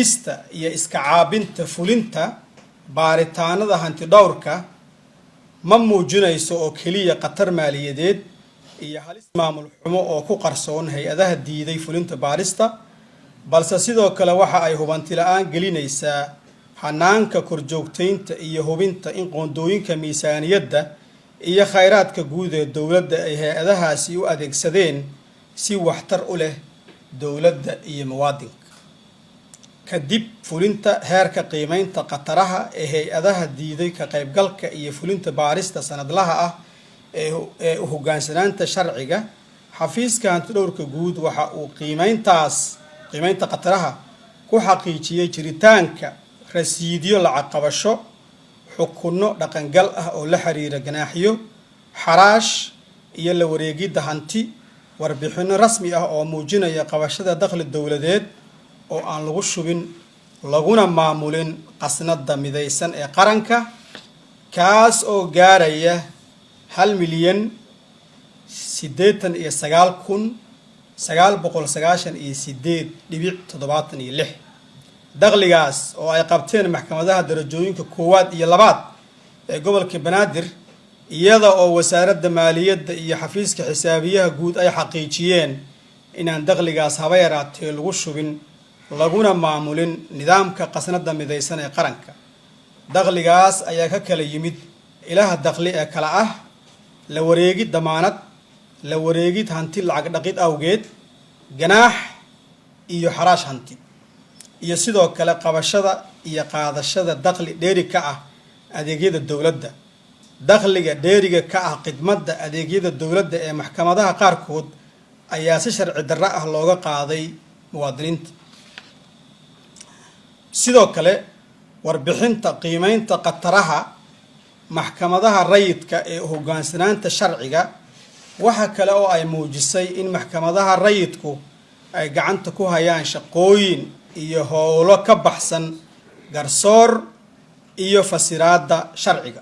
Diidista iyo iska caabinta fulinta baaritaanada hantidhowrka ma muujinayso oo keliya khatar maaliyadeed iyo halis maamul xumo oo ku qarsoon hay-adaha diiday fulinta baarista, balse sidoo kale waxa ay hubanti la-aan gelinaysaa hanaanka korjoogtaynta iyo hubinta in qoondooyinka miisaaniyadda iyo khayraadka guud ee dowladda ay hay-adahaasi u adeegsadeen si waxtar u leh dowladda iyo muwaadinka. Kadib fulinta heerka qiimeynta khataraha ee hay-adaha diiday ka qaybgalka iyo fulinta baarista sanadlaha ah ee u hoggaansanaanta sharciga, Xafiiska Hantidhowrka Guud waxa uu qiimeyntaas, qiimeynta khataraha, ku xaqiijiyey jiritaanka rasiidyo lacag qabasho, xukunno dhaqangal ah oo la xiriira ganaaxyo, xaraash iyo la wareegidda hanti, warbixinno rasmi ah oo muujinaya qabashada dakhli dowladeed oo aan lagu shubin laguna maamulin qasnada midaysan ee qaranka, kaas oo gaaraya 1,089,998.76. Dakhligaas oo ay qabteen maxkamadaha darajooyinka koowaad iyo labaad ee gobolka Banaadir, iyada oo Wasaaradda Maaliyadda iyo Xafiiska Xisaabiyaha Guud ay xaqiijiyeen inaan dakhligaas haba yaraatee lagu shubin laguna maamulin nidaamka qasnada midaysan ee qaranka. Dakhligaas ayaa ka kala yimid ilaha dakhli ee kala ah: la wareegid damaanad, la wareegid hanti lacag dhaqid awgeed, ganaax iyo xaraash hanti, iyo sidoo kale qabashada iyo qaadashada dakhli dheeri ka ah adeegyada dowladda. Dakhliga dheeriga ka ah khidmadda adeegyada dowladda ee maxkamadaha qaarkood ayaa si sharci darro ah looga qaaday muwaadiniinta. Sidoo kale, warbixinta qiimeynta khataraha maxkamadaha rayidka ee hoggaansanaanta sharciga waxa kale oo ay muujisay in maxkamadaha rayidku ay gacanta ku hayaan shaqooyin iyo howlo ka baxsan garsoor iyo fasiraadda sharciga.